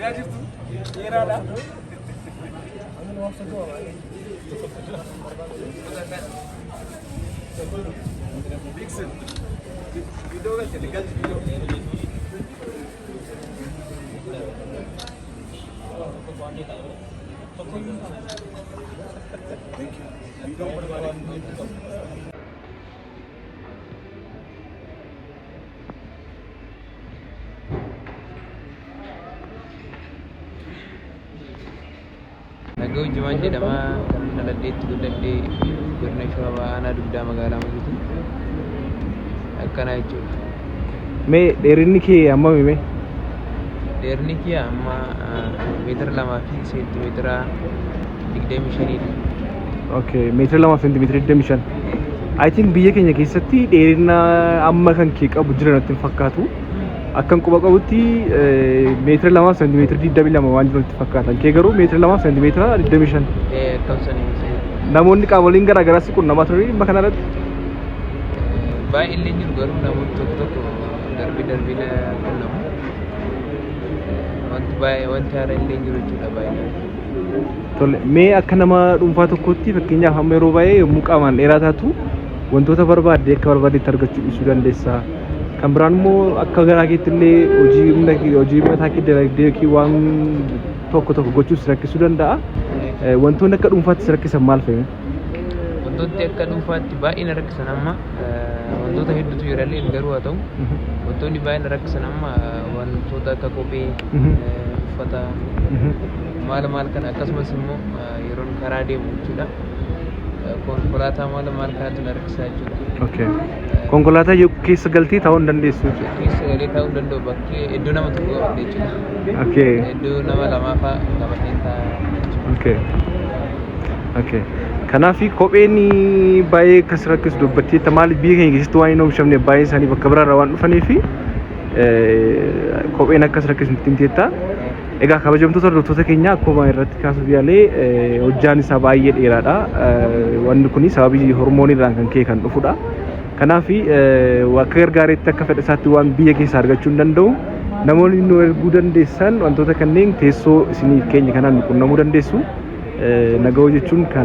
Argaa jirtu, dheeraadha. Biksin. Viidiyoo galche, galche viidiyoo. Thank you. Viidiyoo barbaade. Naga'u Jimaan jedhama. Kan dhaladheetti guddadhee godina Shawaa Bahaa, Aanaa Dugdaa, magaalaa Makiitii. Akkana jechuudha. Mee dheerinni kee hammami mee? Dheerinni kiyya amma meetira 2 fi seentimeetira 25dha. Okay, meetira 2 fi seentimeetira 25. I think biyya keenya keessatti dheerina amma kan kee qabu jira natti hin fakkaatu. Akkan quba qabutti meetira 2 fi seentimeetira 22 waan jiru natti fakkaata. Kee garuu meetira 2 fi seentimeetira 25. Akkam sanii. Namoonni qaamoleen garaa garaa si qunnamaa turanii dhimma kanarratti? Baay'ee illee jiru, garuu namoonni tokko tokko darbii darbii na qunnamu. Wanti baay'ee wanti haaraa illee jiru jechuudha baay'inaan. Tole, mee akka nama dhuunfaa tokkotti, fakkeenyaaf amma yeroo baay'ee yommuu qaamaan dheeraa taatu wantoota barbaadde akka barbaaddetti argachuu dhiisuu dandeessa. Kan biraan immoo akka garaa keetti illee hojii humna hojii mataa kee dalagdee yookiin waan tokko tokko gochuus si rakkisuu danda'a. Wantoonni akka dhuunfaatti si rakkisan maal fa'i? Wantoonni akka dhuunfaatti baay'ee na rakkisan amma wantoota hedduutu jira illee, garuu haa ta'u, wantoonni baay'ee na rakkisan amma wantoota akka kophee, uffata, maal maal kana, akkasumas immoo yeroon karaa deemu jechuudha. Konkolaataa maal maal kanatu na rakkisaa jechuudha. Okay. Konkolaataa yoo keessa galtee taa'uu hin dandeessu jechuudha. Keessa galee taa'uu hin danda'u, bakkee iddoo nama tokko qabadhe jechuudha. Iddoo nama lamaa fa'a qabadheen taa'a jechuudha. Okay. Kanaaf kopheen baay'ee akkas rakkisu dubbatteetta. Maaliif? Biyya keenya keessatti waan hin oomishamne, baay'een isaanii bakka biraarraa waan dhufanii fi kopheen akkas rakkisu nutti himteetta. Egaa kabajamtoota hordoftoota keenya, akkuma irratti kaasuuf yaalee hojjaan isaa baay'ee dheeraadha. Wanni kun sababii hormooniirraan kan ka'e kan dhufudha. Kanaaf akka gargaareetti akka fedha isaatti waan biyya keessaa argachuu hin danda'u. Namoonni nu erguu dandeessan wantoota kanneen teessoo isinii keenya kanaan nu qunnamuu dandeessu. Naga'oo jechuun kan.